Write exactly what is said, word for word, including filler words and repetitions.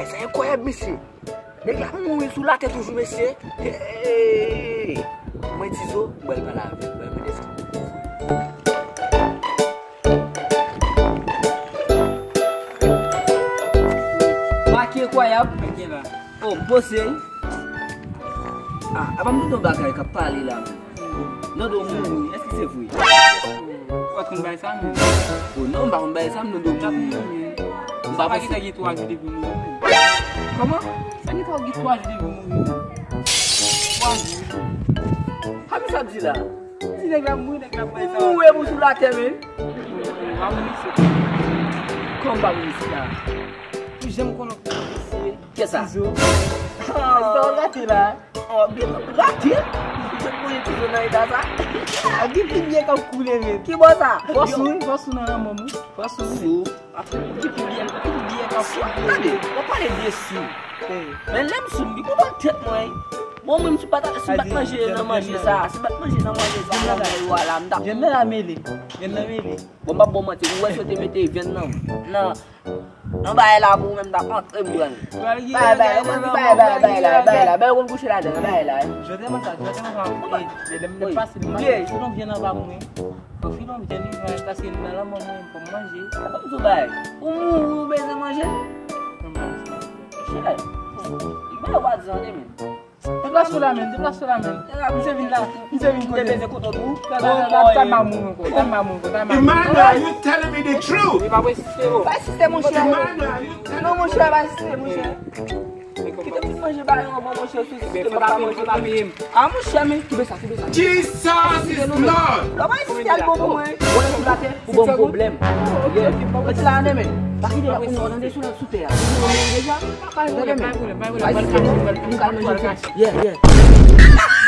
Se enkwayab, mesye. Nèg la mouri sou latè toujou, mesye. Hey! Mwen Tizo, mwen pral pale avè l, mwen mande sa. Make enkwayab. Oh, m poze. Ah, apa m di yon bagay k ap pale la menm. Nando mouri, èske se vre? Ou pa t konn bagay sa menm? Oh non, m pa konn bagay sa, m Nando mouri. M pa panse. Sa ki gen twa jou depi mouri menm. Kòman? Sa ki gen twa jou depi mouri menm. Twa jou. Sa ki sa di la? Di nèg la mouri, nèg la bay sa. Mouri pou sou latè menm. Pa mouri se. Kòman pa mouri se la? Ou janm konnen. Kisa? Tizo. Ah, sa w gate la. Oh, byen, gate? Ou te konn Tizo nan eta sa? A gen pi byen k ap koule, men. Ki bò sa? Fò sou, fò sou nan lanmò m, wi. Fò sou, wi. Sou. Ki pi byen, ki pi byen k ap koule. Tande, w ap pale de sou. Men lè m sou, m pi kontan tèt mwen. Bon, mwen, si m pa t, si m pa t manje nan manje sa, si m pa t manje nan manje sa, nan manje yo a la, m t ap. Jèn nan la mele. Jèn nan mele. Bon, m p ap ba w manti, ou wè si yo te mete vyann nan, nan, nan bagay la pou ou menm, t ap antre m pran l. Bay, bay, bay, bay, bay, bay la, bay la, bay, ou konn kouche ladan, bay la. Jodi a, mwen sa, jodi a, mwen sa, e, lè m pase, m pase, file yon vyann anba mwen, file yon vyann, paske nan lanmò mwen, fò m manje. Sa pa m di w bay, ou mouri, ou bezwen manje. Mwen manje. Chè, li bay ou pa di anyen, men. Deplase w la menm, deplase w la menm. Misye vin la, misye vin kote. Misye vin kote w. Talè, talè, talè, talè, m a mouri ankò, talè, m a mouri ankò, talè, m a mouri ankò. Emmanuel, are you telling me the truth? Li pa resiste, o. Pa resiste, monchè. Emmanuel, are you telling me the truth? Non, monchè, pa resiste, monchè. Kite m fin manje bagay yo, monchè, sou sistèm pa manje. A, monchè, men, kite sa, kite sa. Jesus is Lord. Papa, isi al bon pou mwen. Ou wè sou latè, ou ban m pwoblèm. Rete la, men. Pa kite la, ou nan dessous la, sou tè a. Ou nan deja. Pa yon pwoblèm, pa yon pwoblèm, pa yon pwoblèm. Al kache, al kache. Yeah, yeah.